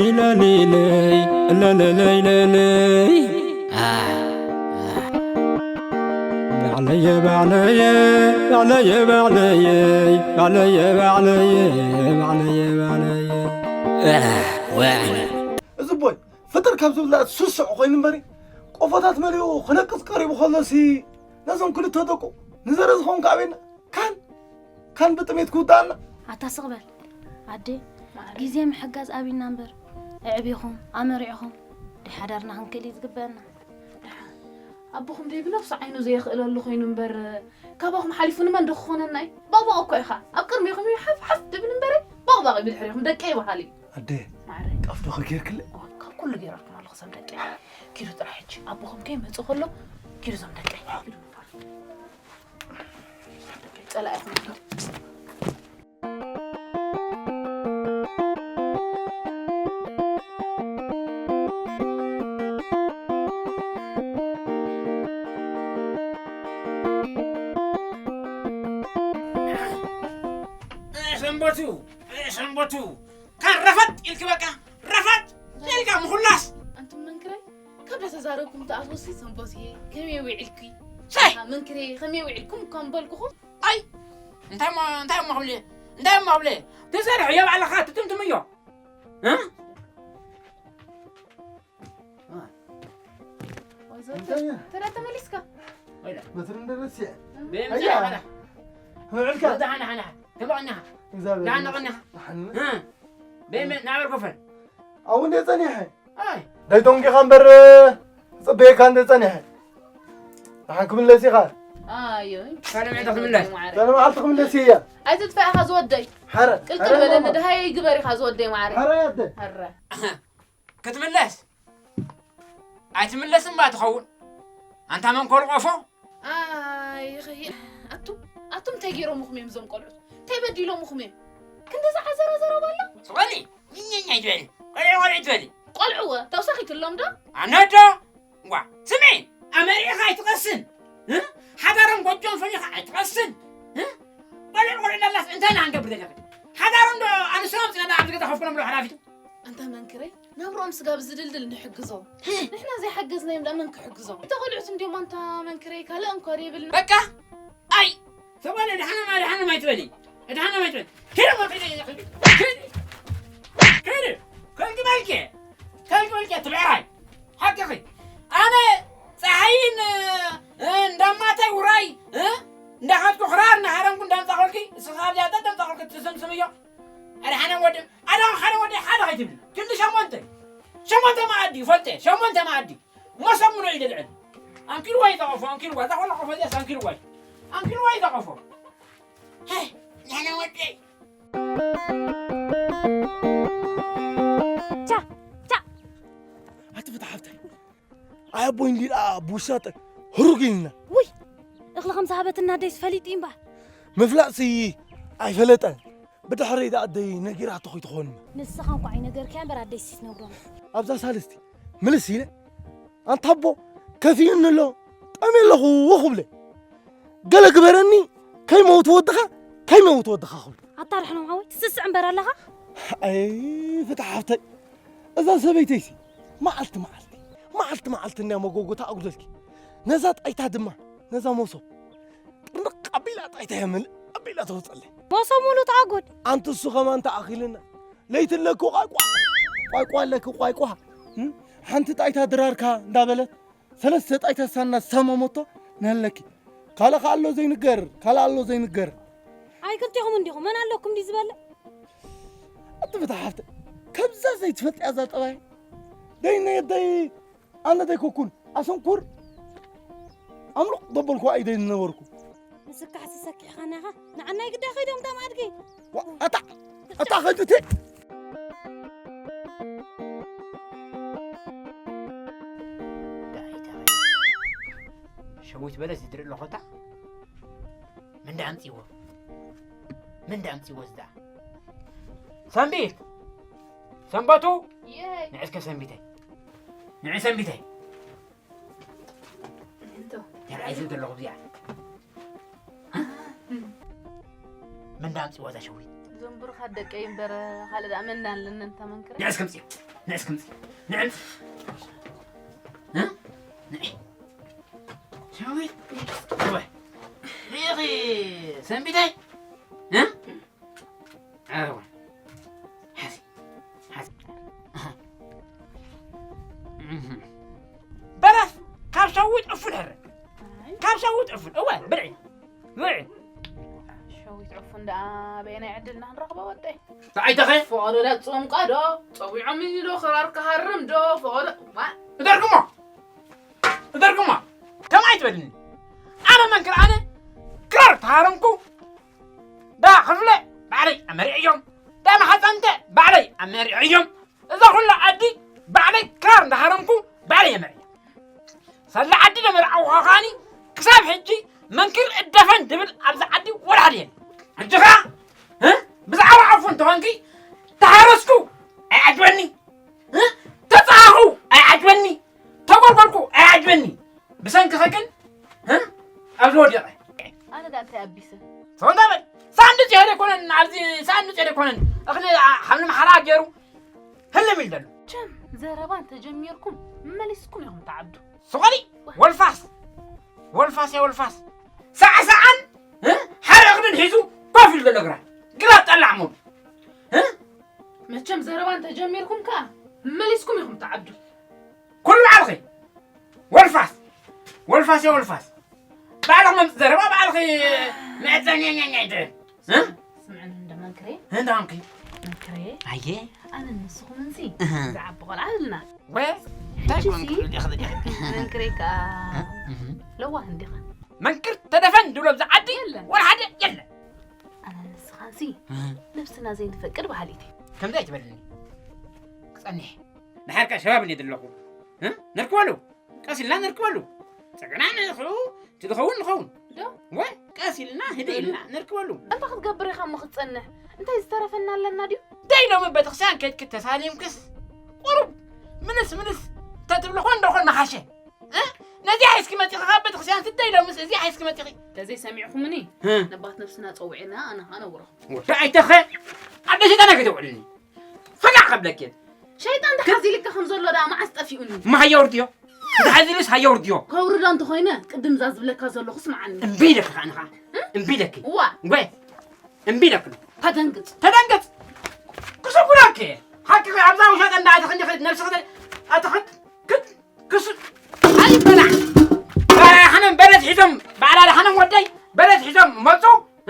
ሊለሊለይ ለለለይ ለለይ ባዕለየ ባዕለየ ባዕለየ ባዕለየ ባዕለየ ባዕለየ ባዕለየ ባዕለየ። እዚ ቦይ ፍጥር ካብ ዝብላዕ ሱስዕ ኮይኑ እምበሪ ቆፎታት መሊኡ ክነቅጽ ቀሪቡ ከሎሲ ነዞም ክልተ ደቁ ንዘረ ዝኸውን ከኣበና ካን ካን ብጥሜት ክውዳእና። ኣታ ስቕ በል ኣዴ፣ ግዜ ምሕጋዝ ኣብዩና እምበር፣ ኣዕቢኹም ኣመሪዕኹም ደይ ሓዳርና ክንክእል እዩ ዝግበአና። ኣቦኹም ደይ ብነፍሱ ዓይኑ ዘየኽእለሉ ኮይኑ እምበር፣ ካባኹም ሓሊፉ ንመን ዶ ክኾነና እዩ? ባቕባቕ እኮ ኢኻ። ኣብ ቅድሜኹም እዩ ሓፍ ሓፍ ድብል እምበረ፣ ባቕባቕ እዩ ብድሕሪኹም ደቀይ በሃሊ እዩ። ኣደ፣ ማዕረ፣ ጣፍ ዶ ከጌርክለ? እዋ፣ ካብ ኩሉ ገይረልኩም ኣለኹ ሰም ደቀይ። ኪዱ ጥራሕ ሕጂ ኣቦኹም ከይመጽእ ከሎ፣ ኪዱ ሰም ደቀይ። ኪዱ ምባል። ጸላኢኹም ኪዱ። ሰንበቱ ሰንበቱ ካን ረፈጥ ኢልክ በቃ ረፈጥ ኢልካ ምኹላስ ኣንቱም መንክረይ ካብ ዳተዛረብኩም ተኣትወሲ ሰንበትየ ከመይ ውዒልኪ ሰይ መንክረይ ከመይ ውዒልኩም እኳ ምበልኩኹም ኣይ እንታይ እሞ እንታይ እሞ ክብል እንታይ እሞ ክብል ትሰርሕ እዮ ባዕልኻ ትትምትም እዮ ተዳ ተመሊስካ በትሪ እንደረስዐ ምዕልካ ተባዕና ተባዕና ተባዕና ናበርኮፈን ኣው እንደ ጸኒሐ ዳይቶንጌኻ እምበር ጽበየካ እንደ ጸኒሐ ንሓን ክምለስ ኢኻ ሰለምዕቲ ክምለስ ሰለምዓልቲ ክምለስ እያ ኣይትጥፋእ ኢኻ ዝወደይ ሓረ ቅልቅል በለኒ ድሃየ ይግበር ኢኻ ዝወደይ ማዕረ ሓረ ያደ ሓረ ክትምለስ ኣይትምለስን እባ ትኸውን ኣንታ መንኮል ቆፎ ኣይ ኸይ ኣቱም ኣቱም እንታይ ገይሮምኹም እዮም እዞም ቆልዑት እንታይ በዲሎምኹም እዮም ክንዲ ዝዓዘረ ዘረባ ኣሎ ስቐሊ ኝኛኛ ይትበሊ ቆልዑ ቆልዑ ይትበሊ ቆልዑ ወ ተውሳኺትሎም ዶ ኣነ ዶ ዋ ስሚ ኣመሪኻ ኣይትቐስን ሓዳሮም ጎጆም ፈሊኻ ኣይትቐስን ቆልዑ ቆልዑ ዳላስ እንታይ ኢና ክንገብር ዘለና ሓዳሮም ዶ ኣንስቶም ፅነና ኣብዚ ገዛ ከፍኩሎም ዶ ሓላፊቱ ኣንታ መንክረይ ናብርኦም ስጋብ ዝድልድል ንሕግዞም ንሕና ዘይሓገዝናዮም ደኣ መን ክሕግዞም እታ ቆልዑት እንዲዮም ኣንታ መንክረይ ካልእ እንኳ የብልና በቃ ኣይ ተባለ ድሓነ ማ ድሓነ ማይ ትበሊ ድሓነ ማይ ትበሊ ከደ ከደ ከደ ከልቂ በልኪ ከልቂ በልኪ ትብዕራይ ሓቅኺ ኣነ ፀሓይን እንዳማታይ ውራይ እንዳኻትኩ ክራር እናሃረምኩ እንዳምፃኸልኪ እስኻ ኣብዚኣ ጠጥ ምፃኸልኪ ትስምስም እዮ ኣድሓነ ወዲ ኣዳም ሓደ ወዲ ሓደ ከይትብል ክንዲ ሸሞንተ ሸሞንተ መኣዲ ይፈልጠ ሸሞንተ መኣዲ መሰብ ምኖ ይደልዕል ኣንኪልዋ ይጠቐፎ ኣንኪልዋ እዛ ኮላ ቆፎ እዚኣስ ኣንኪልዋ እዩ ኣንኪልዋ ይጠቐፎ ሄይ ንሕና ወደይ ኣቲ ፍትሓፍተይ ኣይ ኣቦይ እንዲኣ ብውሻጠ ህሩግ ኢልና ውይ እኽሊ ከም ዝሃበትና ኣደይስ ፈሊጡ እዩ እምበኣር ምፍላጥሲ ኣይፈለጠን ብድሕረይ ደኣ ኣደይ ነጊራቶ ከይትኾንና ንስኻ እንኳ ኣይነገርክያ እምበር ኣደይስ ትነግሮም ኣብዛ ሳልስቲ ምልስ ኢለ ኣንታ ኣቦ ከፊኡኒ ኣሎ ጠምየ ኣለኹ ክብለ ገለ ግበረኒ ከይመውት ወድኻ ከይመውት ወድኻ ክብል ኣታ ርሕኖም ሓወይ ትስስዕ እምበር ኣለኻ ኣይ ፍትሓፍተይ እዛ ሰበይተይሲ መዓልቲ መዓልቲ መዓልቲ መዓልቲ እንያ መጎጎታ ኣጉደልኪ ነዛ ጣይታ ድማ ነዛ መሶብ ጥርንቕ ኣቢላ ጣይታ እያ ምልእ ኣቢላ ተውፀለይ መሶብ ሙሉ ተኣጉድ ኣንቲ እሱ ከማን ተኣኺልና ለይቲ ኣለኪ ቋይቋ ቋይቋ ኣለኪ ቋይቋ ሓንቲ ጣይታ ድራርካ እንዳበለት ሰለስተ ጣይታ ሳና ዝሳመመቶ ነለኪ ካልእ ከ ኣሎ ዘይንገር ካልእ ኣሎ ዘይንገር ኣይ ክልቴኹም እንዲኹም መን ኣለኩም ድዩ ዝበልዕ ኣቲ ብታ ሓፍተ ከምዛ ዘይትፈልጥያ እዛ ጠባይ ደይ ነየደይ ኣነ ደይ ኮኩን ኣሰንኩር ኣምልቕ ደበልኩ ኣይደይ ዝነበርኩ ንስካ ሕሲ ሰኪሕኻና ኢኻ ንዓናይ ግዳ ከይዶም ዳም ኣድጊ ኣታ ኣታ ከይዱ እቲ ሸዊት በለስ ዝድርኢ ኣለኾታ ምንዳ ኣምፅዎ ምንዳ ኣምፅዎ ዝዳ ሰንቢት ሰንበቱ ንዕስከ ሰንቢተይ ንዕ ሰንቢተይ ተርኣይ ዝብል ዘለኹ እዚኣ መን ዳ ኣምፅዋ እዛ ሸዊት እዞም ብሩኻት ደቀይ እምበር ካልእ ደኣ መን ዳ ኣለና እንታ መንክረ ንዕስ ከምፅዮ ንዕስ ክምፂ ንዕምፅ እ? ንዒ ሸዊት ወይ ሪኢኺ ሰንቢተይ እ? ኣረዋ ሓዚ ሓዚ በለስ ካብ ሸዊት እፉን ሕረ ካብ ሸዊት እፉን እወ ብልዒ ብልዒ ሸዊት ዕፉን ደኣ በየናይ ዕድልና ንረኽቦ ወደይ ተዓይተኸ ፍቓዶ ዳጽኦም ቃዶ ጸዊዖም ኢሉ ዶ ክራር ክሃርም ዶ ፍቓዶ ዋ እደርግሞ እደርግሞ ከምኣ ኣይትበልኒ ኣነ መንክር ኣነ ክራር ተሃረምኩ ዳ ክፍለ ባዕለይ ኣመሪዐዮም ዳ መሓፃንተ ባዕለይ ኣመሪዐዮም እዛ ኩላ ዓዲ ባዕለይ ክራር እንዳሃረምኩ ባዕለይ የመርያ ሳላ ዓዲ ለመርዓውኻ ከዓኒ ክሳብ ሕጂ መንክር እደፈን ድብል ኣብዚ ዓዲ ወላ ሓደ የለ ሕጂ ኸዓ እ? ብዛዕባ ዕፉን ተኾንኪ ተሃረስኩ ኣይዓጅበኒ እ? ተፀሃኹ ኣይዓጅበኒ ተጎልጎልኩ ኣይዓጅበኒ ብሰንክኸ ግን እ? ኣብዚ ወዲቐ ኣነ ዳ እንታይ ኣቢሰ ሰው እንዳበል ሳንዱጭ ይሄድ ኣይኮነን ኣብዚ ሳንዱጭ ይሄድ ኣይኮነን እኽሊ ሓምሊ መሓራ ገይሩ ህልም ኢሉ ዘሎ ቸም ዘረባ እንተጀሚርኩም መሊስኩም ኢኹም ትዓብዱ ስቆሊ ወልፋስ ወልፋስ ያ ወልፋስ ሳዕሳዓን እ? ሓደ እኽልን ሒዙ ኮፍ ኢሉ ዘሎ ግራት ግራት ጠላዕ ሞሉ እ? መቸም ዘረባ እንተጀሚርኩም ከኣ መሊስኩም ኢኹም ትዓብዱ ኩሉ ባዕልኺ ወልፋስ ወልፋስ ያ ወልፋስ ባዕልኺ መምፅ ዘረባ ባዕልኺ መዕፀኛኛኛ ይትብል እ? ስምዕኒ እንደ መንክሬ እንታይ ኾንኪ መንክሬ ኣየ ኣነ ንስኹም እንሲ እህ። ዝዓቢ ቆልዓ ኣለና ወይ እንታይ ሕጂ ኾንኪ ሲ መንክሬ ከኣ ለዋህ እንዲኻ መንክር ተደፈን ድብሎ ብዛ ዓዲ የለን። ወላ ሓደ የለን ኣነ ንስኻንሲ ነብስና ዘይንፈቅድ በሃሊት እየ ከምዚ ኣይትበልኒ ክፀኒሕ ንሓርካ ሸባብ እንየ ዘለኹ እ? ነርክበሉ ቀስ ኢልና ነርክበሉ ፀገና ንኽኡ እቲ ዝኸውን ንኸውን ዶ ወይ ቀስ ኢልና ህደ ኢልና ነርክበሉ እንታይ ክትገብር ኢኻ እሞ ክትጸንሕ እንታይ ዝተረፈና ኣለና ድዩ ደይ ሎሚ ቤተክርስትያን ከድኪ ተሳሊምክስ ቁሩብ ምንስ ምንስ ተትብሊ ኾን ዶ ኾን መሓሸ እ? ነዚኣ ሒዝኪ መፂኺ ካብ ቤተክርስትያን ስደይ ሎምስ እዚኣ ሒዝኪ መፂኺ ተዘይ ሰሚዕኹምኒ እ? ነባት ነብስና ጸዊዕና ኣነ ኸኣ ነውረኹም ወዲ ኣይተኸ ኣደ ሸይጣን ኣይክተውዕልኒ ፈጋዕ ከብለኪ ሸይጣን ተሓዚልካ ከም ዘሎ ደኣ መዓስ ጠፊኡኒ እማ ሃያ ውርድዮ እንተሓዚሉስ ሃያ ውርድዮ ከውርዶ እንተኾይነ ቅድም እዛ ዝብለካ ዘለኹ ስምዓኒ እምቢ ኢለኪ ከዓ ንኻ እምቢ ኢለኪ ዋ ወይ እምቢ ኢለኪ ተደንግጽ ተደንገጽ ክስጉረኪ ሓቂ ኣብዛ ውሻጠ እንዳ ኣተኽንዲ ነብስኺ ኣተኽት ክት ክስ ኣይበላ ሓነም በረት ሒዞም ባዕላ ሓነም ወደይ በረት ሒዞም መፁ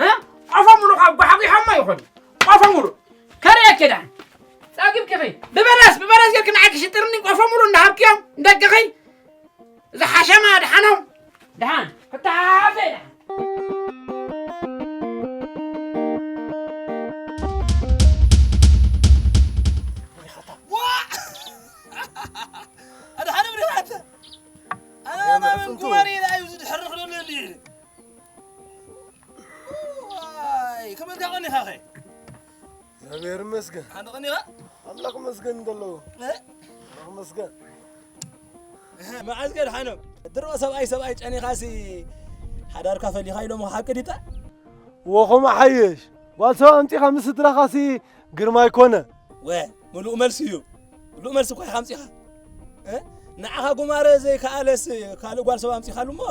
እ? ቆፎ ሙሉ ካብ ጓሕጒሖሞ ይኹን ቆፎ ሙሉ ከርእየኪ ዳ ጸጊብኪ ኺ ብበለስ ብበለስ ጌርኪ ንዓይ ክሽጥርኒ ቆፎ ሙሉ እንዳሃብክዮም ንደቅኺ እዚ ሓሸማ ድሓኖም ድሓን ክተሓሓዘ ድሓን ኣድሓነ ብሪኻተ ኣነ ማመን ኩባሪ ኢለ እዩ ዝድሕር ክደሉ እንዲ ዋይ ከመልካ ቀኒኻ ኸ እግዚኣብሔር ይመስገን ሓንቲ ቀኒኻ ኣምላኽ መስገን እንተለዎ ኣምላኽ መስገን መዓዝ ከ ድሓኖም ድሮ ሰብኣይ ሰብኣይ ጨኒኻሲ ሓዳርካ ፈሊኻ ኢሎም ሓቂ ዲጣ ወኸማ ሓየሽ ጓል ሰብ ኣምፂኻ ምስ ስድራኻሲ ግርማ ኣይኮነ ወ ምሉእ መልሲ እዩ ምሉእ መልሲ እኳ ኢኻ ኣምፂኻ እ? ንዓኻ ጉማረ ዘይከኣለስ ካልእ ጓል ሰብ ኣምፂኻሉ እሞ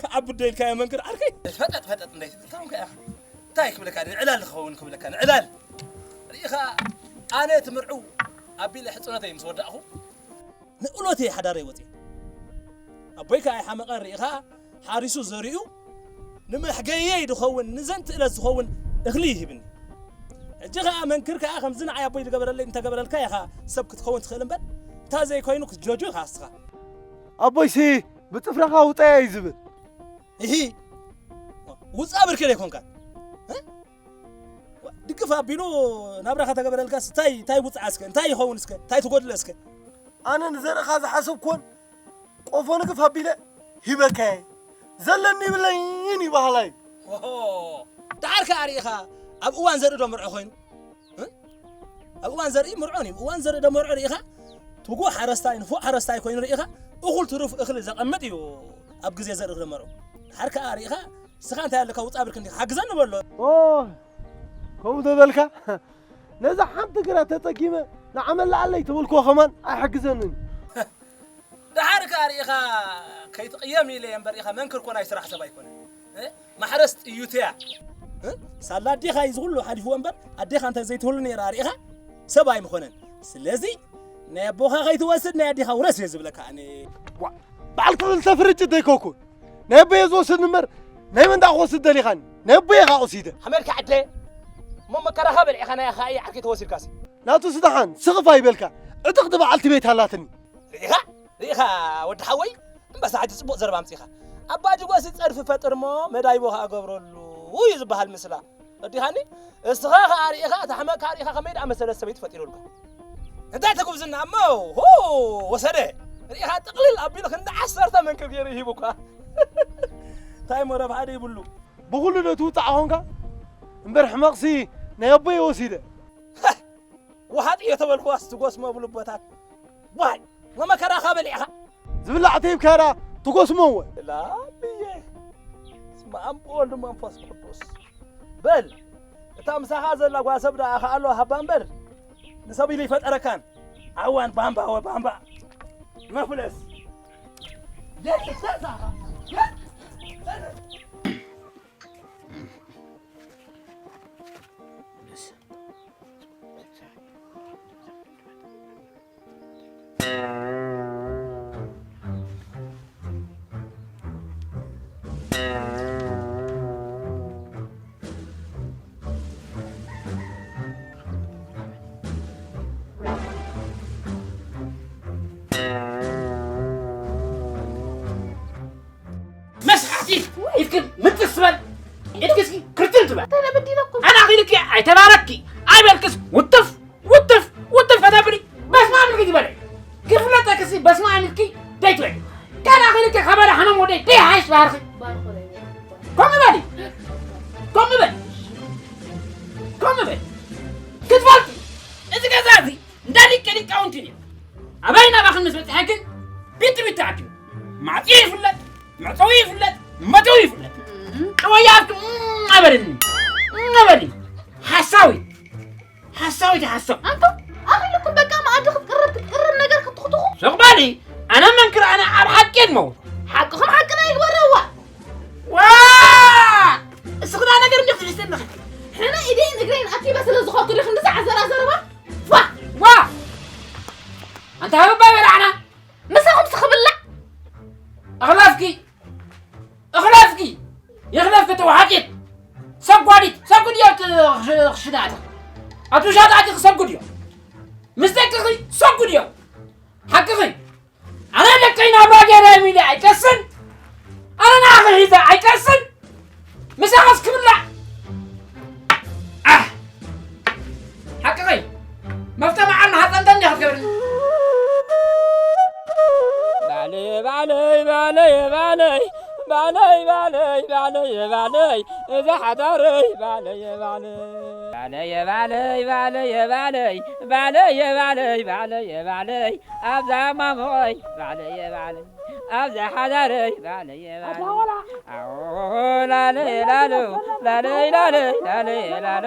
ክዓብዶ ኢልካዮ መንክር ዓርከይ ፈጠጥ ፈጠጥ እንዳይትብል ካሁን ከ ኢኻ እንታይ ክብለካ ንዕላል ዝኸውን ክብለካ ንዕላል ርኢኻ ኣነ ትምርዕው ኣቢለ ሕፅኖተይ ምስ ወዳእኹ ንእሎት እየ ሓዳረይ ወፅየ ኣቦይ ከዓ ኣይሓመቐን ርኢኻ ሓሪሱ ዘሪኡ ንመሕገየይ ዝኸውን ንዘንቲ እለት ዝኸውን እኽሊ ይህብኒ ሕጂ ከዓ መንክር ከዓ ከምዚ ንዓይ ኣቦይ ዝገበረለይ እንተገበረልካ ኢኻ ሰብ ክትኸውን ትኽእል እምበር እንታ ዘይኮይኑ ክትጀጆ ኢኻ ኣስኻ ኣቦይሲ ብፅፍረኻ ውፀያ እዩ ዝብል እሂ ውፃ ብርኪ ዘይኮንካ እ? ድግፍ ኣቢሉ ናብራኻ ተገበረልካስ እንታይ እንታይ ውፅዓ እስከ እንታይ ይኸውን እስከ እንታይ ትጎድለ እስከ ኣነ ንዘርእኻ ዝሓሰብኩዎን ቆፎ ንግፍ ኣቢለ ሂበካየ ዘለኒ ይብለይን ይበሃላይ ኦሆ፣ ደሓር ከኣ ርኢኻ ኣብ እዋን ዘርኢ ዶ መርዖ ኮይኑ እ? ኣብ እዋን ዘርኢ መርዖ እዩ እዋን ዘርኢ ዶ መርዖ ርኢኻ ትጉ ሓረስታይ ንፉዕ ሓረስታይ ኮይኑ ርኢኻ እኹል ትሩፍ እኽሊ ዘቐምጥ እዩ ኣብ ግዜ ዘርኢ ዶ መርዖ ደሓር ከኣ ርኢኻ ስኻ እንታይ ኣለካ ውፃ ብርክ እንዲኻ ሓግዘኒ በሎ ኦ ከምኡ ተበልካ ነዛ ሓንቲ ግራት ተጸጊመ ንዓመል ለዓለይ ተበልክዎ ከማን ኣይሕግዘንን። ደሓር ከኣ ርኢኻ ከይትቕየም ኢለ እየ እምበር፣ ኢኻ መንክር ኮ ናይ ስራሕ ሰብ ኣይኮነን። እ? ማሕረስ ጥዩት እያ። እ? ሳላ ኣዴኻ እዩ ዝኹሉ ሓሊፍዎ እምበር፣ ኣዴኻ እንተ ዘይትህሉ ነይራ ርኢኻ ሰብ ኣይምኾነን። ስለዚ ናይ ኣቦኻ ከይትወስድ ናይ ኣዴኻ ውረስ እየ ዝብለካ ኣነ። ዋ፣ በዓል ክልተ ፍርጭ ዘይኮንኩ ናይ ኣቦየ ዝወስድ እምበር ናይ መን ደኣ ክወስድ ደሊኻኒ? ናይ ኣቦየ ኸኣ ወሲደ። ሓመድካ ዓደ እሞ መከራኻ በሊዕኻ ናይ ኣኻ እየ ዓርከይ ተወሲድካሲ። ናቱ ስደሓን ስኽፍ ኣይበልካ። ዕጥቕቲ በዓልቲ ቤት ኣላትኒ። ርኢኻ? ርኢኻ ወዲ ሓወይ? እምበሳ ሕጂ ጽቡቕ ዘረባ ኣምጺኻ። ኣባ ጅጎሲ ጸድፊ ፈጥር እሞ መዳይቦ ኸኣ ገብረሉ እዩ ዝበሃል ምስላ። ረዲኻኒ? እስኻ ኸኣ ርኢኻ፣ እታ ሕመቕካ ርኢኻ ከመይ ደኣ መሰለት ሰበይቲ ፈጢሩልካ። እንታይ ተጉብዝና እሞ? ሆ! ወሰደ። ርኢኻ ጥቕልል ኣቢሉ ክንዲ ዓሰርተ መንክር ገይሩ ይሂቡካ። እንታይ እሞ ረብሓ ዶ ይብሉ? ብኹሉ ዶ ትውጻዕ ኾንካ? እምበር ሕመቕሲ ናይ ኣቦይ ወሲደ። ዋሃጥ እየ ተበልኩዋስ ትጎስሞ ብልቦታት። ዋይ! መመከራኻ በሊዕኻ። ዝብላዕ ተይብካ ዳ ትጎስሞ እወ። ላብየ። ስመ ኣብ ወወልድ መንፈስ ቅዱስ። በል፣ እታ ምሳኻ ዘላ ጓል ሰብ ደኣ ከኣሎ ሃባ እምበር፣ ንሰብ ኢሉ ይፈጠረካን። ዓዋን ባምባ ወባምባ። መፍለስ። የት ተዛኻ? የት? መስሓቲ ኢድክን ምጥስ በል። ኢድክስኪ ክርትን ትበል። እንታይ በዲለኩም? ኣነ ኣኺልኪ ኣይተባረክኪ ኣይበልክስ ውትፍ ውትፍ ውትፍ ከተብሊ በስመ ኣብ ኢልኪ ትበሊ። ክፍለጠክሲ በስመ ኣብ ኢልኪ ደይትበሊ። ካን ኣኺልኪ ከበደ ሕመም ወደይ ደይሓይሽ ባህርኺ። ከምኡ በሊ። ከምኡ በሊ። ከምኡ በሊ። ክትፈልጢ እዚ ገዛ እዚ እንዳ ሊቀ ሊቃውንቲ እዩ። ኣበይ ናባኽን ምስ በጽሐ ግን ቢቲ ቢቲ ኣትዩ። ማዕጽኡ ይፍለጥ፣ መእተዊ ይፍለጥ፣ መእተዊ ይፍለጥ። እም። ጠወያት እም፣ ኣይበልኒ። እም፣ ኣይበልኒ። ሓሳዊ። ሓሳዊ ተሓሳዊ። ኣንቱም ኣኺልኩም በቃ መኣዲ ክትቅረብ ክትቅረብ ነገር ክትኹትኹ። ስቕ በሊ። ኣነ መንክር ኣነ ኣብ ሓቂ እየ ዝመውት። ሓቅኹም ሓቅና ይግበረዋ። ዋ! እስኽዳ ነገር እንዲኹም ትሕስቲ ኣለኺ። ሕነ ኢደይን እግረይን ኣኪበ ስለ ዝኾንኩ ዲኺ እንደዛ ዓዘራ ዘረባ? ፋ! ዋ! ኣንታ ሃበባ በላዕና። ምሳኹም ስኽብላ? ኣኽላፍኪ! ኣኽላፍኪ! የኽለፍኪ ተዋሓጢት! ሰብ ጓዲት! ሰብ ጉድዮ ክሽዳእቲ! ኣቱ ሻጣቲ ሰብ ጉድዮ! ምስ ደቅኺ ሰብ ጉድዮ! ሓቅኺ! ኣነ ደቀይ ናብራ ገይረ ሚለ ኣይቀስን! ኣነ ንዓኺ ሒዘ ኣይቀስን! ምሳኻስ ክብላዕ! ኣሕ! ሓቅኺ! መፍተ መዓል ንሃፀንተን ዲኻ ትገብርኒ? ባለየ ባለይ ባለየ ባለይ ባለይ ባለይ ባለየ ባለይ እዛ ሓዳረይ ባለየ ባለይ ባለየ ባለይ ባለየ ባለይ ባለየ ባለይ ባለየ ባለይ ኣብዛ ማሞይ ባለየ ባለይ ኣብዛ ሓዳረይ ባለየ ባለይ ኣታወላ ኣዎ ላለየ ላሎ ላለይ ላለይ ላለየ ላሎ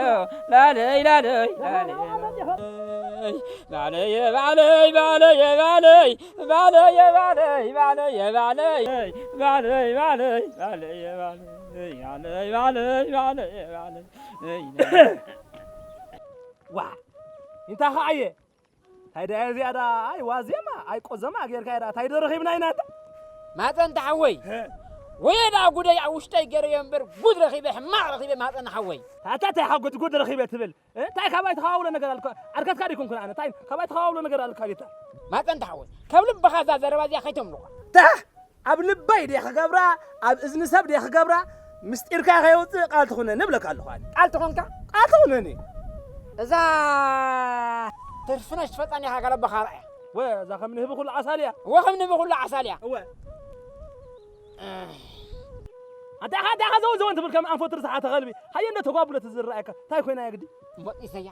ላለይ ላለይ ላለየ ላለይ ባለየ ባለይ ባለየ ባለይ ባለየ ባለይ ባለየ ባለይ ባለይ ባለይ ባለየ ባለይ ባለይ ባለይ ባለየ ባለይ ዋ እንታይ ኸዓየ እንታይ ደኣ እዚኣ ደኣ ኣይ ዋዜማ ኣይ ቆዘማ ጌርካ ደኣ እንታይ ዶ ረኺብና ኢና እንተ ማፀን ተሓወይ ሀ። ወየ ደኣ ጉደይ ኣብ ውሽጠይ ገይረዮ እምበር ጉድ ረኺበ ሕማቕ ረኺበ ማፀን ሓወይ ታታ እንታይ ሓጎት ጉድ ረኺበ ትብል እ? እንታይ ካባይ ተኻውሎ ነገር ኣልካ ዓርከትካ ዲኩም ኩን ኣነ እንታይ ካባይ ተኻውሎ ነገር ኣልካ ጌታ ማፀን ተሓወይ ካብ ልብኻ እዛ ዘረባ እዚኣ ከይተምልኳ ታ ኣብ ልበይ ድየ ክገብራ ኣብ እዝኒ ሰብ ድየ ክገብራ ምስጢርካ ከየውፅእ ቃል ትኹነኒ እብለካ ኣለኹ ኣነ ቃል ትኾንካ ቃል ትኹነኒ እዛ ትርፍነሽ ትፈጣን ኢኻ ገለበኻ ርኣያ ወ እዛ ከም ንህቢ ኩሉ ዓሳል እያ እወ ከም ንህቢ ኩሉ ዓሳል እያ እወ ኣንታ ኢኻ ኣንታ ኢኻ ዘወን ዘወን ትብል ከም ኣንፈት ርሳሓ ተኸልቢ ሃየ እንደ ተጓብለት ዝረኣየካ እንታይ ኮይና እያ ግዲ ኣጥኒሰያ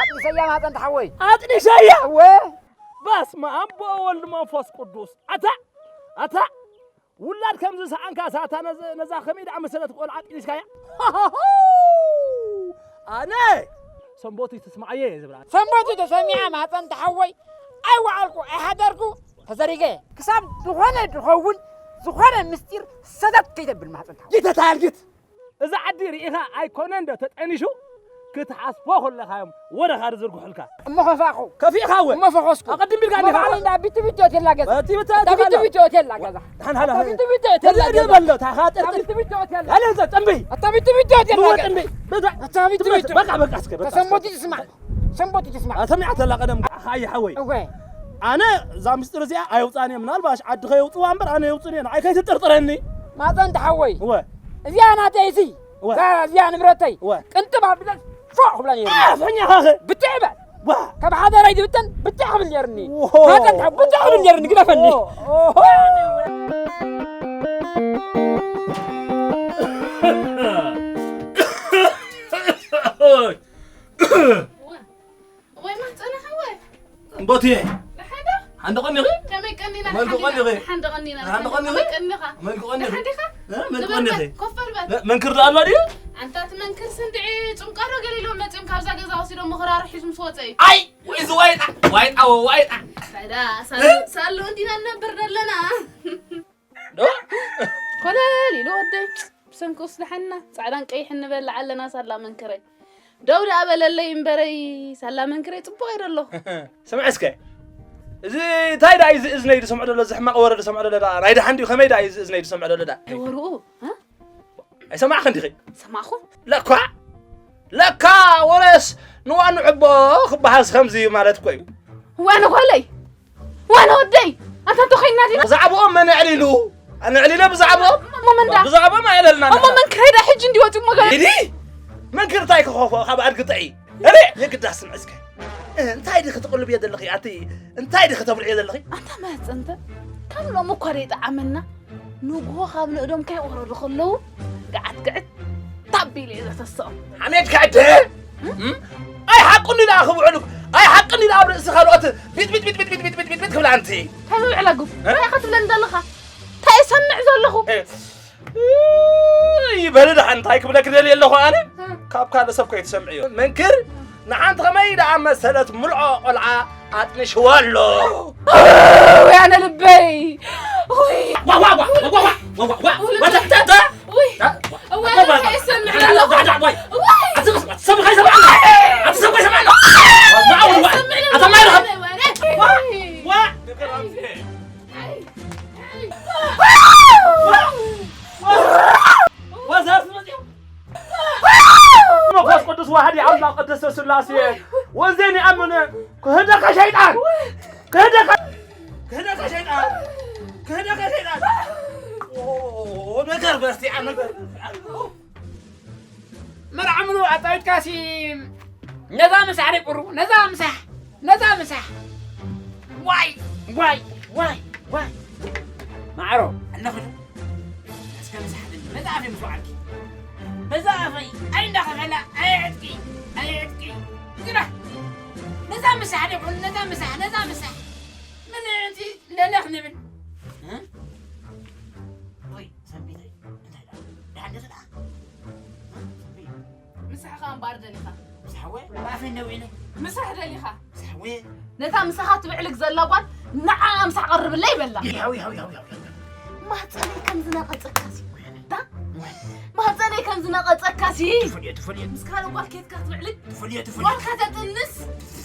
ኣጥኒሰያ ማፀን ተሓወይ ኣጥኒሰያ እወ በስመ ኣብ ወወልድ መንፈስ ቅዱስ ኣታ ኣታ ውላድ ከም ዝሰኣንካ ሳታ ነዛ ከመይ ደኣ መሰለት ቆልዓ ጢኒስካያ ኣነ ሰንቦቲ ትስማዓየ እየ ዝብላ። ሰንቦቲ ተሰሚዓ ማህፀን ተሓወይ ኣይወዓልኩ ኣይሓደርኩ ተዘሪገ። ክሳብ ዝኾነ ድኸውን ዝኾነ ምስጢር ሰተት ከይተብል ማህፀን ተሓወይ። ይተታልግት። እዛ ዓዲ ርኢኻ ኣይኮነ እንዶ ተጠኒሹ ክትሓስቦ ከለኻ እዮም ወረኻ ዝዝርግሑልካ። እሞ ከፋእኹ። ከፊእኻ እወ። እሞ ፈኾስኩ። ኣቐድም ኢልካ እሞ ዲኻ? ባዕለይ እንዳ ቢቲ ቢቲ ሆቴል ላገዛ። ቢቲ ቢቲ እታ ቢቲ ቢቲ ሆቴል ላገዛ። ሓን ሓላ። እታ ቢቲ ቢቲ ሆቴል ላገዛ። በሎ፣ ታኻ እታ ጥርጥር። ቢቲ ቢቲ ሆቴል ያለ ላገዛ። እዛ ጥንቢ። እታ ቢቲ ቢቲ ሆቴል ብወ ላገዛ። ጥንቢ። በዛ። እታ ቢቲ ቢቲ። በቃ፣ በቃ፣ እስከ፣ በቃ፣ እስከ። ተሰንቦቲ ትስማዕ። ሰንቦቲ ትስማዕ። ኣሰሚዓተላ ቀደም፣ ሓይ ሓወይ። እወ። ኣነ እዛ ምስጢር እዚኣ ኣየውፅኣን እየ። ምናልባሽ ዓዲ ከየውፅዋ እምበር ኣነ የውፅን እየ። ንዓይ ከይትጥርጥረኒ። ማፀን ተሓወይ። እወ። እዚኣ ናተይ እሲ። እወ። እዛ፣ እዚኣ ንብረተይ። እወ። ቅንጥብ ኣቢለን ፎዕ ክብላ ነይሩ። ኣፈኛኻ ኸ? ብትዕ በል። ዋ። ካብ ሓደረይ ዝብተን ብትዕ ክብል ነይሩኒ። ዎ። ማፀን ተሓ-፣ ብትዕ ክብል ነይሩኒ፣ ግደፈኒ። ኦ፣ ኦ። ወይ ማህፀነ ሓወይ። እምቦትየ። ደሓን ዶ? ሓንደ ቀኒኺ? ከመይ ቀኒና? መልክ ደሓን ዲና? ቀኒኺ? ሓንደ ቀኒና። ሓንደ ቀኒኺ? ከመይ ቀኒኻ? መልክ ቀኒኺ? ደሓን ዲኻ? እ? መልክ ዝበል ቀኒኺ? በል፣ ኮፍ በል በል። እ? መንክር ዶ ኣሎ ድዩ? ኣንታ እቲ መንክር ስንድዒ ጭንቃሮ ገሊሎም መፂኦም ካብዛ ገዛ ወሲዶም ምኽራሩ ሒዙ ምስ ወፀ እዩ። ኣይ! ወይ እዚ ዋይጣ! ዋይጣ ወ ዋይጣ! ዳ፣ ሳሉ፣ እ? ሳሉ እንዲና ንነብር ዘለና። ዶ? ኮለል ኢሉ ወደይ። ብሰንኩስ ደሓንና ጻዕዳን ቀይሕን ንበልዕ ኣለና ሳላ መንክረይ። ደው ደኣ በለለይ እምበረይ ሳላ መንክረይ ጽቡቕ እየ ደለኹ። ስምዒ እስከ። እዚ እንታይ ደኣ እዩ እዚ እዝነይ ዝሰምዖ ዘሎ፣ እዚ ሕማቕ ወረ ዝሰምዖ ዘሎ ደኣ? ናይ ደሓን ድዩ? ከመይ ደኣ እዩ እዚ እዝነይ ዝሰምዖ ዘሎ ደኣ? ወርኡ፣ እ? ኣይሰማዕክን ዲኺ? ሰማዕኹ። ለኳ፣ ለካ ወረስ ንዋኑ ዕቦ ክበሃልስ ከምዚ እዩ ማለት እኮ እዩ። ዋነ ጓለይ፣ ዋነ ወደይ፣ ኣንታ እንተ ኾይንና ዲና? ብዛዕባኦም መን ኣዕሊሉ? ኣነ ኣዕሊለ ብዛዕባኦም? እሞ መን ዳ? ብዛዕባኦም ኣየለልና እሞ ንሕና። መን ክኸይዳ ሕጂ እንዲ ወፂኡ እሞ ገ- ኢዲ? መን ክርታይ ክኸፎ ካብ ኣድጊ ጥዒ? እረ የግዳስ ስምዒ እስከ። እንታይ ዲኺ ትቕልብዮ ዘለኺ? ኣቲ እንታይ ዲኺ ተብልዕዮ ዘለኺ? ኣንታ መህፀንተ፣ ካብ ሎሚ እኳ ደይጠዓመና። ንግሆ ካብ ንእዶም ከይወረዱ ከለዉ፣ ግዓት ግዕት ታቢለ እየ ዘተስኦም። ሓሜድ ከዕደ? እም? ኣይ ሓቁኒ ደኣ ክብዕሉ፣ ኣይ ሓቅኒ ደኣ ኣብ ርእሲ ካልኦት ቢጥ ቢጥ ቢጥ ቢጥ ቢጥ ቢጥ ቢጥ ቢጥ ክብላ ኣንቲ። እንታይ ምብዕለጉ? እ? እንታይ ኢኻ ትብለኒ ዘለኻ? እንታይ እሰምዕ ዘለኹ? እ፣ ይበል ደሓን፣ እንታይ ክብለክ ደልየ ኣለኹ ኣነ? እ። ካብ ካልእ ሰብ ከይትሰምዕዮ። መንክር ንሓንቲ ከመይ ደኣ መሰለት ምልዖ ቆልዓ ኣጥንሽዎ ኣሎ። ውይ፣ ኣነ ልበይ። ውይ። ዋ፣ ዋ፣ ዋ። ውይ፣ ተተ። ውይ። ዋ፣ እዋይ፣ ዋ፣ ዋ። እንታይ ይሰምዕ ኣለኹ? ዋ፣ ዋ፣ ዋ። ውይ። ኣቲ ሰብ፣ ኣቲ ሰብ ከይሰምዕ ኣሎ። ኣቲ ሰብ ከይሰምዕ ኣሎ። ዋ፣ ዋ፣ ዋ። ኣቲ ማይ ረኸብ። ዋ፣ ዋ። ወዛርት መፅኡ። መንፈስ ቅዱስ ዋሕዲ ኣምላኽ ቅድስተ ሥላሴ ወንዜን ይኣምን። ክህደካ ሸይጣን፣ ክህደካ፣ ክህደካ ሸይጣን፣ ክህደካ ሸይጣን። ኦ፣ ነገር በርቲዓ፣ ነገር በርቲዓ። መርዓ ምሉ ኣጻዊትካሲ ነዛ ምሳሕ ደይ ቁሩ፣ ነዛ ምሳሕ፣ ነዛ ምሳሕ። ዋይ፣ ዋይ፣ ዋይ፣ ዋይ። ማዕሮ፣ ኣለኹ ዶ? እስከ ምሳሕ ደሊ፣ በዛ ኣፈይ ምስ ወዓልኪ። በዛ ኣፈይ፣ ኣይ እንዳኸፈላ፣ ኣይ ዕጥቂ፣ ኣይ ዕጥቂ። ግዳ፣ ነዛ ምሳሕ ደይ ቁሩ፣ ነዛ ምሳሕ፣ ነዛ ምሳሕ። ምን እቲ ለለኽ ንብል። እ? ወይ፣ ሰንቢተይ፣ እንታይ ደኣ? ደሓን ዲኺ ደኣ? እ? ሰንቢተይ። ምሳሕኻ እምበኣር ደሊኻ? ምስ ሓወየ? ብኣፈይ ነዊዕለ። ምሳሕ ደሊኻ? ምስ ሓወየ? ነታ ምሳኻ ትብዕልግ ዘላ ጓል ንዓኣ ምሳሕ ቀርብለይ በላ። ይሃው፣ ይሃው፣ ይሃው፣ ይሃው፣ ይሃው። ማህፀነይ ከም ዝነቐጸካሲ። ታ? ወይ። ማህፀነይ ከም ዝነቐጸካሲ። ትፈልዮ፣ ትፈልዮ። ምስ ካልእ ጓል ኬድካ ትብዕልግ? ትፈልዮ፣ ትፈልዮ። ጓልካ ተጥንስ?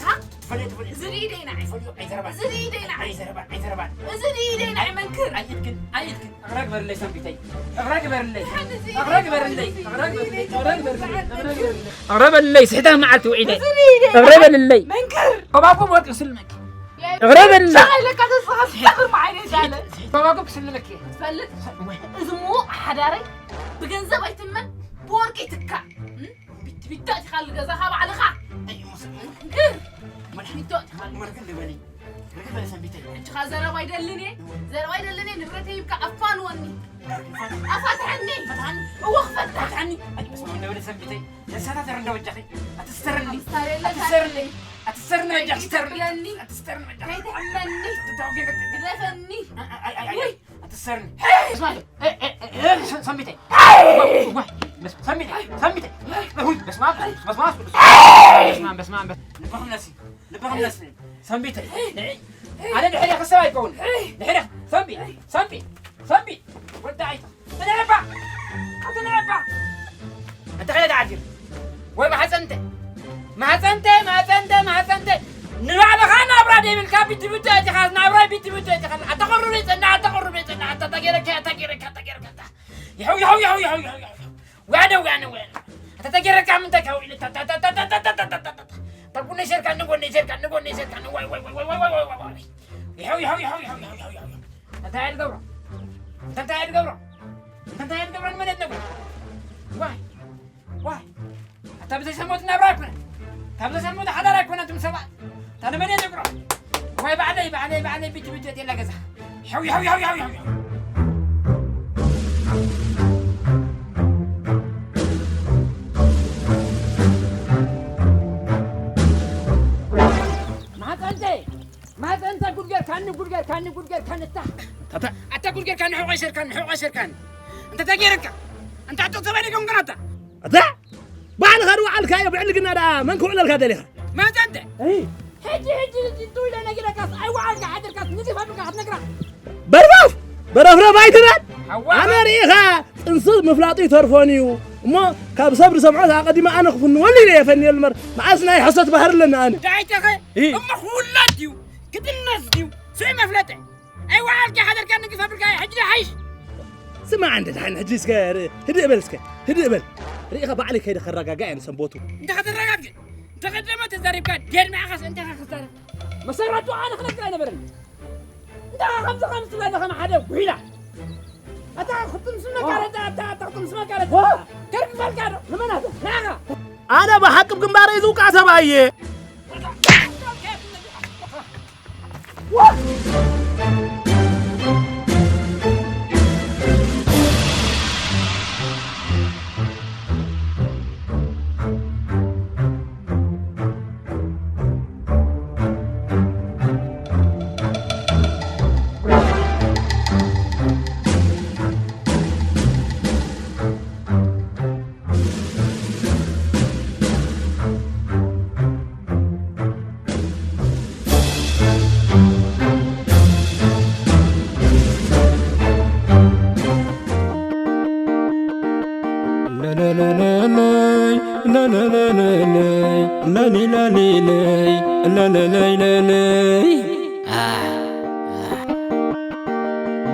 ታ? ትፈልዮ፣ ትፈልዮ። እዚ ርኢደይ ንዓይ። ትፈልዮ፣ ኣይዘረባን። እዚ ርኢደይ ንዓይ። ኣይዘረባን፣ ኣይዘረባን። እዚ ርኢደይ ንዓይ መንክር። ኣይድክን፣ ኣይድክን። እቕረ ግበርለይ ሰንቢተይ። እቕረ ግበርለይ። እቕረ ግበርለይ። እቕረ ግበርለይ። እቕረ ግበርለይ። እቕረ በልለይ፣ ስሕተ መዓልቲ ውዒለ። እቕረ በልለይ። መንክር። ከባኩም ወርቂ ስልመኪ። እቕረ በልለይ። ሻይ ለካ ተስኻ ትሰብር መዓይነ ዳለ። ከባኩም ክስልመኪ። ትፈልጥ? እዚ ምዉቕ ሓዳረይ ብገንዘብ ኣይትመን፣ ብወርቂ ይትካእ። ቢት ቢት ኣእቲኻሉ ገዛኻ ባዕልኻ። ኣዩ፣ መስ-፣ መንክር። መድሓኒት ዶ ኣእቲኻሉ? መርግን ልበሊ። ርግበ ሰንቢተይ። ሕጂ ኸኣ ዘረባ ኣይደልን እየ። ዘረባ ኣይደልን እየ። ንብረተይ ሂብካ ኣፋንወኒ። ኣፋትሐኒ። ፈትሓኒ። እወ፣ ክፈትሕ። ፈትሓኒ። ኣይ፣ በስመ ኣብ እንደ በለ ሰንቢተይ። ተሳታተር እንደ ወጃኺ። ኣትስተርኒ። ኣትስተርኒ። ኣትስተርኒ በጃኺ፣ ስተርኒ። ከይትሕመኒ። ኣትስተርኒ በጃኺ። ከይትሕመኒ። ትታወቂ ገ-፣ ግደፈኒ። ኣይ፣ ኣይ፣ ኣይ፣ ኣይ። ውይ። ትሰርኒ። በስመ ኣብ። እ፣ እ፣ እ፣ እ፣ ሰ-፣ ሰንቢተይ። ዋይ፣ በስ-፣ ሰንቢተይ፣ ሰንቢተይ። ውይ፣ በስመ ኣብ፣ በስመ ኣብ፣ በስመ ኣብ፣ በስመ ኣብ። ልብኽም ነሲ፣ ልብኽም ነሲ። ሰንቢተይ። ንዒ። ኣነ ድሕሪ ክሰብ ኣይከውን። ድሕሪ፣ ሰንቢ፣ ሰንቢ፣ ሰንቢ። ወዳኢታ። ተነዕባ! ተነዕባ! ኣንተ ኸይዳ ዓዲር። ወይ ማሕፀንተ። ማሕፀንተ፣ ማሕፀንተ፣ ማሕፀንተ። ንባዕልኻ ናብራ ደይብልካ ቢቲ ቢቲ ኣቲኻ፣ ናብራ ቢቲ ቢቲ ኣቲኻ። ኣታ ቁሩብ የፀና፣ ኣታ ቁሩብ የፀና፣ ኣታ ተገይረካ፣ ኣታ ገይረካ፣ ኣታ ገይረካ፣ ኣታ። ይሐው፣ ይሐው፣ ይሐው። ዋነ፣ ዋነ፣ ዋነ። ኣታ ተገይረካ ምንታይ ካው ኢለ፣ ታ፣ ታ። ተቡነ ሸርካ፣ ንጎነ ሸርካ፣ ንጎነ ሸርካ፣ ንዋይ፣ ዋይ፣ ዋይ። ይሐው፣ ይሐው፣ ይሐው። እንታይ ኣይትገብሮ? እንታይ ኣይትገብሮ? እንታይ ኣይትገብሮ? ንመን የትነግሮ? ዋይ፣ ዋይ። ኣታ ብዘይ ሰሞት ናብራ ኣይኮነ። ኣታ ብዘይ ሰሞት ሓዳር ኣይኮነ፣ ኣቱም ሰባት። ኣታ ንመን የትነግሮ? ዋይ፣ ባዕለይ፣ ባዕለይ፣ ባዕለይ፣ ቢቲ፣ ቢቲ፣ የላ ገዛ። ይሐው፣ ይሐው፣ ይሐው፣ ይሐው፣ ይሐው። ማህፀንተይ! ማህፀንተ ጉድ ጌርካኒ፣ ጉድ ጌርካኒ፣ ጉድ ጌርካኒ፣ እታ። ታታ። ኣታ ጉድ ጌርካኒ፣ ሕቆ ይሰርካኒ፣ ሕቆ ይሰርካኒ። እንተ ተጌርካ፣ እንተ ኣቶ ተባሊ ገምገናታ። ኣታ? ባዕልኻ ድወዓልካዮ ብዕልግና ደኣ መን ክውዕለልካ ደሊኻ? ማህፀንተ። እይ። ሕጂ፣ ሕጂ፣ ሕጂ፣ እንቱ ኢለ ነጊረካስ፣ ኣይወዓልካ ሓደርካስ፣ ንዚ ፋብሪካ ክትነግራ። በርባፍ! በረፍረፍ ኣይትበል! ሓዋ! ኣነ ርኢኻ፣ ጥንሲ ምፍላጡ ይተርፎን እዩ። እሞ ካብ ሰብ ዝሰምዖ ኣቐዲመ ኣነ ክፍንወሉ ኢለ እየ ፈንየሉ እምበር፣ መዓስ ናይ ሕሰት ባህሪ ኣለኒ ኣነ? ዳይተኸ? እይ። እሞ ክውለድ ድዩ? ክጥነስ ድዩ? ስዕ መፍለጠ። ኣይወዓልካ ሓደርካ ንግስ ኣፍሪካ ሕጂ ዶ ሓይሽ? ስማዕ እንደ ደሓን ሕጂ እስከ ር-፣ ህድእ በል እስከ፣ ህድእ በል። ርኢኻ ባዕለይ ከይደ ከረጋጋ እየ ንሰንበቱ። እንተ ከተረጋግእ፣ እንተ ቀደመ ተዛሪብካ፣ ዴድማዕኻስ እንተ ክዛረብ። መሰረቱ ኣነ ክነግር ኣይነበረን። እንተ ከምዚ ከምዚ ትብለኒ ከም ሓደ ጉሒላ። ኣታ ክጥምስመካ ረዳ፣ ኣታ፣ ኣታ ክጥምስመካ ረዳ። ዋ! ተርግፈልካ ዶ? ንመን ኣታ? ንዓኻ። ኣነ ብሓቂ ብግንባረይ ዝውቃዕ ሰብኣይ እየ። ለለለለለይ፣ ለለለለለይ፣ ለሊለሊለይ፣ ለለለይለለይ።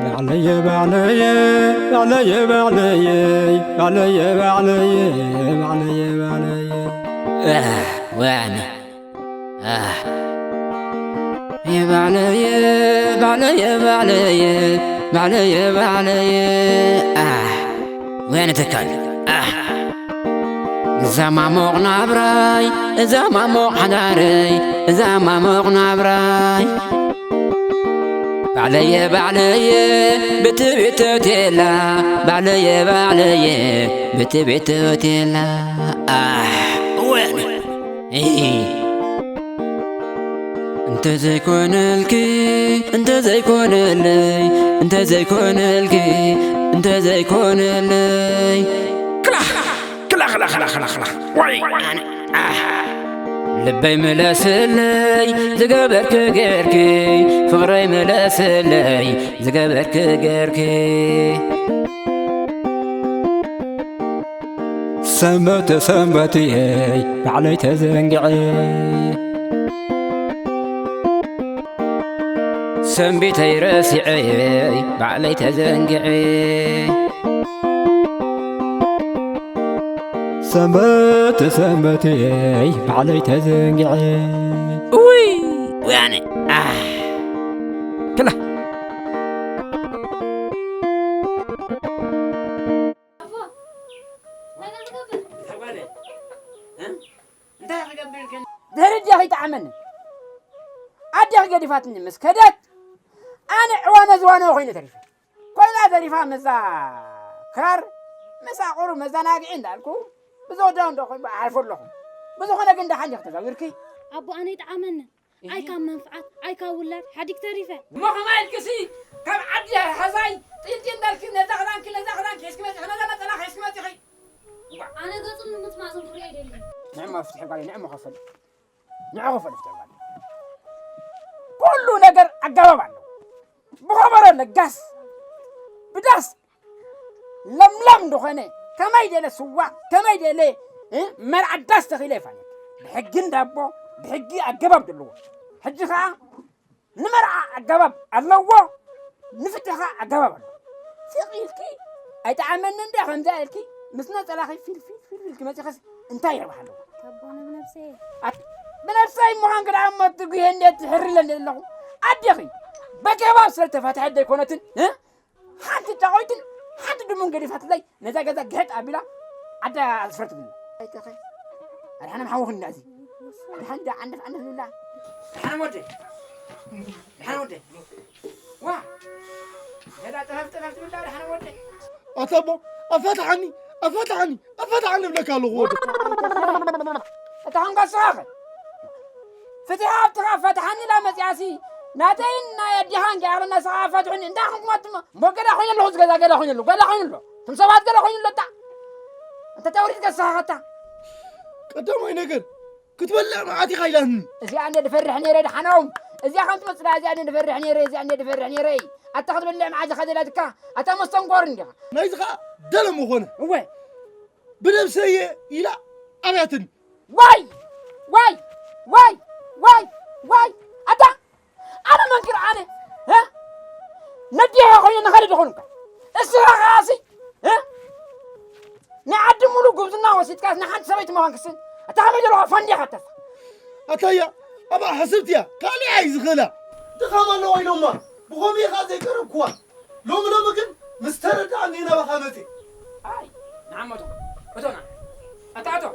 ባዕለየ፣ ባዕለየ፣ ባዕለየ፣ ባዕለየ፣ ባዕለየ፣ ባዕለየ፣ ባዕለየ፣ ባዕለየ። ኣህ፣ ወያነ። ኣህ። የባዕለየ፣ ባዕለየ፣ ባዕለየ፣ ባዕለየ፣ ባዕለየ። ኣህ። ወያነ ተካል። ኣህ። እዛ ማሞቕ ናብራይ፣ እዛ ማሞቕ ሓዳረይ፣ እዛ ማሞቕ ናብራይ። ባዕለየ፣ ባዕለየ፣ ብትቤት ሆቴላ። ባዕለየ፣ ባዕለየ፣ ብትቤት ሆቴላ። ኣህ፣ ወያነ። እይ። እንተ ዘይኮነልኪ፣ እንተ ዘይኮነለይ፣ እንተ ዘይኮነልኪ፣ እንተ ዘይኮነለይ። ክላ፣ ክላ፣ ክላ፣ ክላ፣ ክላ፣ ክላ። ዋይ፣ ኣነ፣ ኣህ። ልበይ ምለስለይ፣ ዝገበርክ ገርኪ፣ ፍቕረይ ምለስለይ፣ ዝገበርክ ገርኪ። ሰንበት ሰንበትየይ ባዕለይ ተዘንግዐ። ሰንቢተይ ረሲዐየይ ባዕለይ ተዘንግዐ። ሰንበት ሰንበትየይ ባዕለይ ተዘንግዐ። ውይ፣ ወያነ፣ ኣህ፣ ክላ። ኣቦ፣ እንታይ ክትገብር? እንታይ ክገብር ኢልከኒ? ድሕሪ ኣዴኺ ይጥዓመኒ። ኣዴኺ ገዲፋትኒ ምስ ከደት፣ ኣነ ዕዋነ ዝዋነ ኮይነ ተሪፈ። ኮይና ተሪፋ ምስዛ ክራር፣ ምስዛ ቁሩብ መዘናግዒ እንዳልኩ፣ ብዘወዳው እንዶ ኮይኑ ኣሕልፎ ኣለኹ። ብዝኾነ ግን ደሓን ዲኺ ተዛዊርኪ? ኣቦ፣ ኣነ ይጥዓመኒ። እሂ። ኣይ ካብ መንፍዓት፣ ኣይ ካብ ውላድ ሓዲግ ተሪፈ። እሞ ከማይ ኢልክሲ ከም ዓዲ ሓዛይ ጥንጢ እንዳልኪ ነዛ ክዳንኪ ነዛ ክዳንኪ ሒዝኪ መፂኺ ነዛ ነፀላኺ ሒዝኪ መፂኺ። ኣነ ገጹ ንምት ማዘን ክሪኦ ኣይደልን። ንዕማ ፍትሒ ጓለይ ንዕማ ከፈል ንዕማ ከፈል ፍትሒ ጓለይ። ኩሉ ነገር ኣገባብ ኣለዎ። ብኸበሮ ለጋስ ብዳስ ለምለም ዝኾነ ከመይ ደለ ስዋ ከመይ ደለ እ፣ መርዓ ዳስ ተኺለ ይፋለጥ። ብሕጊ እንዳቦ ብሕጊ ኣገባብ ዘለዎ ሕጂ ኸዓ ንመርዓ ኣገባብ ኣለዎ፣ ንፍትሒ ኸዓ ኣገባብ ኣለዎ። ስቕ ኢልኪ ኣይጠዓመኒ እንደ ከምዛ ኢልኪ ምስ ነፀላኺ ፊልፊል ፊልፊል ኢልኪ መፂኸስ እንታይ ረብሓ ኣለዎ? ኣቦነ ብነብሰይ ኣት- ብነብሰይ ምዃን ክዳ እሞ ትጉሄ እንዴት ትሕርለ እንደ ዘለኹ ኣዴኺ በገባብ ስለ ተፋትሐት ዘይኮነትን እ? ሓንቲ ጫቆይትን ሓንቲ ድሙን ገዲፋትለይ ነዛ ገዛ ግሕጥ ኣቢላ ዓዳ ኣስፈርትብኒ። ኣይተኸ ኣድሓነ ምሓውኽን እንዳዚ ድሓን ዳ ዓንደፍ ዓንደፍ ዝብላ ድሓነ ወደ ድሓነ ወደ ዋ ገዳ ጠፈፍ ጠፈፍ ትብላ ድሓነ ወደ ኣታ ኣቦ ኣፋትሓኒ ኣፋትሓኒ ኣፋትሓኒ እብለካ ኣለኹ ወደ እታ ሓንጓ ስኻኸ ፍትሒ ኣብትኻ ፈትሓኒ ኢላ መፂኣሲ ናተይን ናይ ኣዴኻን ገይረ ነስኻ ኣፋትሑኒ እንታይ ኹንኩማትሞ እሞ ገዳ ኮይነ ኣለኹ ዝገዛ ገዳ ኮይነ ኣለኹ ገዳ ኮይነ ኣሎ እቶም ሰባት ገዳ ኮይነ ኣሎ እታ እንተ ተውሪድ ገስኻ ኸታ ቀዳማይ ነገር ክትበልዕ መዓት ኢኻ ኢላትኒ እዚኣ እንደ ድፈርሕ ነይረ ድሓኖም እዚኣ ከም ትመፅላ እዚኣ እንደ ድፈርሕ ነይረ እዚኣ እንደ ድፈርሕ ነይረ ኣታ ክትበልዕ መዓት ኢኻ ደላትካ ኣታ መስተንኮር እንዲኻ ናይዚ ኸዓ ደለ ምኾነ እወ ብነብሰየ ኢላ ኣብያትኒ ዋይ ዋይ ዋይ ዋይ ዋይ ኣታ ኣነ መንክር ኣነ እ? ነዲኻ ኮይነ ንኸደ ድኾንካ እስኻ ኸኣሲ እ? ንዓዲ ሙሉ ጉብዝና ወሲድካስ ንሓንቲ ሰበይቲ ምዃንክስን ኣታ ከመይ ዘለኹ ፈንዲኻ ተሳ ኣታያ ኣብኣ ሕስብቲ እያ ካሊእ ኣይ ዝኽእላ ድኻም ኣለዋ ኢሎማ ብኸምኡ ኢኻ ዘይቀረብክዋ ሎሚ ሎሚ ግን ምስ ተረዳእኒ ናባኻ መፅእ ኣይ ንዓመቶ እቶና ኣታ ኣቶ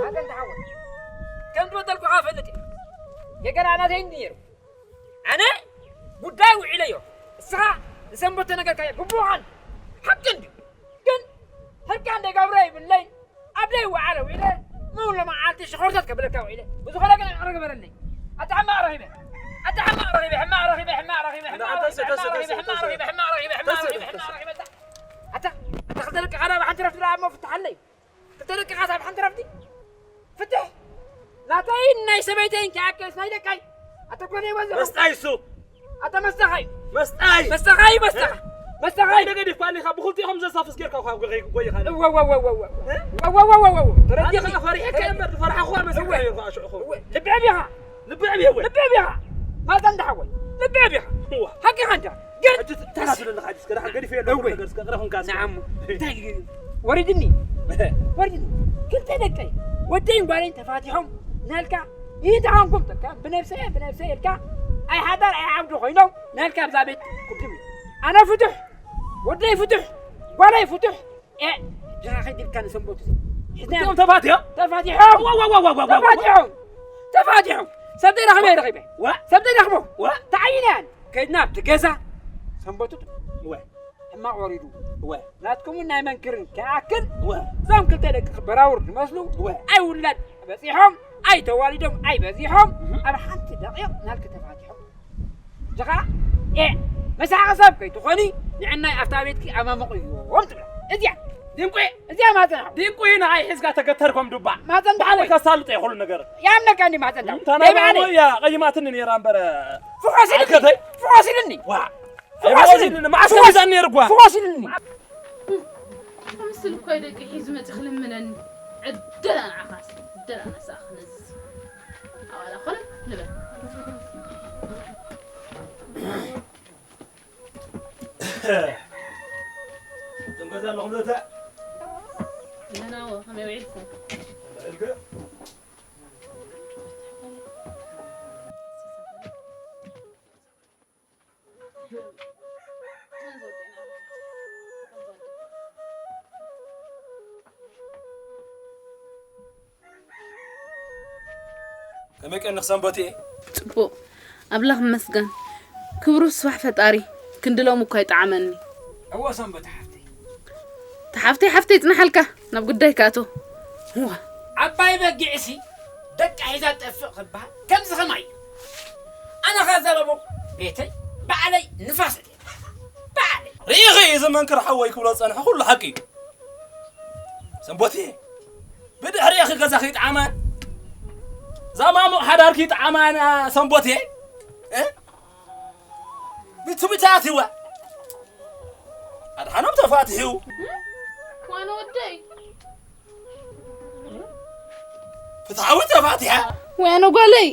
ማዘን ተሓወል ከም ዝበደልኩኻ ፈልጥ እየ ገገራ ናተይ እንዲ ነይሩ ኣነ ጉዳይ ውዒለዮ እስኻ ንሰንበት ተነገርካዮ ግቡኻን ሓቂ እንድዩ ግን ሕርቃን ደይ ገብረ ይብለይ ኣብ ደይ ወዓለ ውዒለ ምውሎ መዓልቲ ሽኾርታት ከብለካ ውዒለ ብዝኾነ ግን ዕረ ግበረለይ ኣታ ሕማቕ ረኺበ ኣታ ሕማቕ ረኺበ ሕማቕ ረኺበ ሕማቕ ረኺበ ሕማቕ ረኺበ ሕማቕ ረኺበ ሕማቕ ረኺበ ሕማቕ ረኺበ ሕማቕ ረኺበ ሕማቕ ረኺበ ኣታ ኣታ ክልተ ደቂ ኻዳ ብሓንቲ ረፍቲ ደኣ እሞ ፍትሓለይ ክልተ ደቂ ኻሳ ብሓንቲ ረፍቲ ፍትሕ ናተይን ናይ ሰበይተይን ከይኣክልስ ናይ ደቀይ ኣተኮነ ይበዝሑ መስጣይ እሱ ኣተ መስተኻይ መስጣይ መስተኻይ መስተኻ መስተኻይ ነገር ይፋሊኻ ብኽልቲኦም ዘሳፍስ ጌርካ እኳ ጎይ- ጎይኻ እወ እወ እወ እወ እወ እወ እወ እወ እወ ተረዲኻ ኣነ ፈሪሐካ እምበር ዝፈርሓኹ ኣልመሰልካ እወ። ነይሩ ከዓ ሽዑ ኸውን እወ ልቢ ዕቢኻ ልቢ ዕብየ እወ ልቢ ዕቢኻ ማልታ እንዳሓወይ ልቢ ዕቢኻ እዋ ሓቂኻ እንዳ ግን ሕጂ ትተናስለለኻ ሕጂ እስከ ደሓን ገዲፈ የለ እወ። ነገር እስከ ቅረ ኹንካ እስከ ንዓሙ እንታይ ወሪድኒ ወሪድኒ ክልተ ደቀይ ወደይን ጓለይን ተፋቲሖም ናልካ ይተሃንኩም ተካ ብነብሰይ ብነብሰይ ኢልካ ኣይ ሓዳር ኣይ ዓብዲ ኮይኖም ናልካ ኣብዛ ቤት ክድም ኣነ ፍቱሕ ወደይ ፍቱሕ ጓለይ ፍቱሕ እ ጅኻ ከይድልካ ንሰንበቱ ሒዝናዮም ክልቲኦም ተፋትዮም ተፋቲሖም ዋዋዋዋዋዋ ተፋቲሖም ተፋቲሖም ሰብ ዘይረኽበ ረኺበ ዋ ሰብ ዘይረኽቦ ዋ ተዓይነያን ከይድና ኣብቲ ገዛ ሰንበቱ ወ ሕማቕ ወሪዱ ወ ናትኩምን ናይ መንክርን ክኣክል ወ እዞም ክልተ ደቂ ክበራውር ዝመስሉ ወ ኣይ ውላድ በፂሖም ኣይ ተዋሊዶም ኣይ በዚሖም ኣብ ሓንቲ ደቂቕ ናልክ ተፋቲሖም ጅኻ ኤ መሳሓቂ ሰብ ከይትኾኒ ንዕናይ ኣብታ ቤትኪ ኣማሙቕ እዮም ትብላ እዚኣ ድንቁ እዚኣ ማፀን ሓው ድንቁ ንዓይ ሒዝካ ተገተርኮም ዱባ ማፀን ባዕለይ ባዕለይ ከሳልጦ ይኹሉ ነገር ያምነካ እንዲ ማፀን ሓው እንታ ናይ ባዕለይ ባዕለይ እያ ቀይማትኒ ነይራ እምበር ፍኾስ ኢልኒ ኣልከተይ ፍኾስ ኢልኒ ዋ ፍኾስ ኢልኒ ፍኾስ ኢልኒ መዓስ ፍኾስ ከምዛ ነይርጓ ፍኾስ ኢልኒ ክምስል እኮ ደቂ ሒዙ መፂ ክልምነኒ ዕደላ ንዓኻስ ዕደላ ነሳኽ ነዝስ ኣዋላ ኮነ ንበል እቶም ገዛ ኣለኹም ዘተ ደህናዎ ከመይ ውዒልኩም ውዒልከ ከመይ ቀንኽ ሰንበትየ? ጽቡቕ። ኣምላኽ ይመስገን። ክብሩ ስባሕ ፈጣሪ። ክንዲ ሎሚ እኳ ይጠዓመኒ። እወ ሰንበት ሓፍተይ። ተሓፍተይ ሓፍተይ ጽናሓልካ ናብ ጉዳይ ካቶ። ዋ። ዓባይ በጊዕሲ ደቃ ሒዛ ትጠፍእ ክበሃል ከምዚ ከማይ። ኣነ ከዘረቡ ቤተይ ባዕለይ ንፋስ እየ። ባዕለይ። ርኢኺ እዚ መንክር ሓወይ ክብሎ ዝጸንሐ ኩሉ ሓቂ እዩ። ሰንቦቴ ብድሕሪኺ ገዛኺ ይጥዓማን ዛማሙቕ ሓዳርኪ ይጥዓማን ሰንቦቴ። እ? ብትብታት ይዋ ኣድሓኖም ተፋትሒው። ዋነ ወደይ። ፍትሓዊ ተፋቲሓ። ወያነ ጓለይ።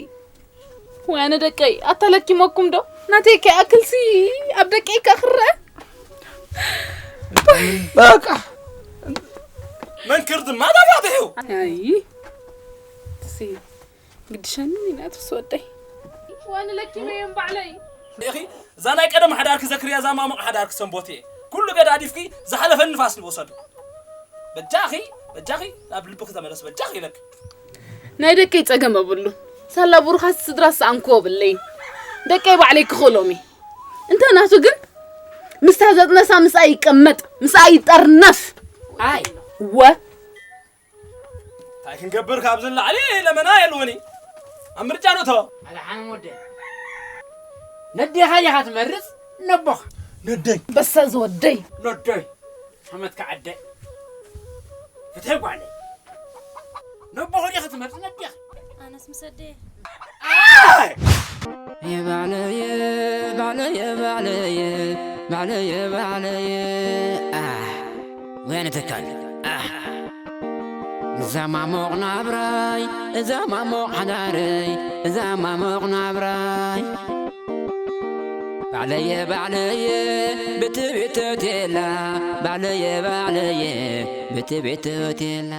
ወያነ ደቀይ ኣታለኪመኩም ዶ? ናተይ ከይኣክልሲ ኣብ ደቀይ ከክረአ። በቃ መንክር ድማ ተፋትሒው። ኣይ ትሲ ግድሸኒ ናትስ ወደይ። ዋነ ለኪመዮም ባዕለይ። ኢኺ እዛ ናይ ቀደም ሓዳርኪ ዘክርያ እዛ ማሙቕ ሓዳርኪ ሰንቦቴ ኩሉ ገዳ ኣዲፍኪ ዝሓለፈ ንፋስ ንወሰዱ። በጃኺ በጃኺ ናብ ልብኺ ተመለስ በጃኺ ኢለኪ። ናይ ደቀይ ጸገም ኣብሉ። ሳላ ብሩኻት ስድራ ሰኣንክዎ ብለይ። ደቀይ ባዕለይ ክኽእሎም እየ። እንተ ናቱ ግን ምስታ ዘጥነሳ ምስኣ ይቀመጥ ምስኣ ይጠርነፍ። ኣይ ወ እንታይ ክንገብር ካብዚ ንላዕሊ ለመና የልውን እዩ። ኣብ ምርጫ ንእቶ። ኣድሓኖም ወደይ። ነዴኻ ዲኻ ትመርጽ ነቦኻ? ነደይ። በሳ ዝወደይ። ነደይ ሓመትካ ዓደይ። ፍትሒ ጓለይ። ነቦኻ ዲኻ ትመርጽ ነዴኻ? ኣነስ ምስ ኣደየ። ኣይ! የባዕለየ ባዕለየ ባዕለየ ባዕለየ ባዕለየ። ኣህ፣ ወያነ ተካል። ኣህ። እዛ ማሞቕ ናብራይ እዛ ማሞቕ ሓዳረይ እዛ ማሞቕ ናብራይ። ባዕለየ ባዕለየ ብትቤት ሆቴላ ባዕለየ ባዕለየ ብትቤት ሆቴላ።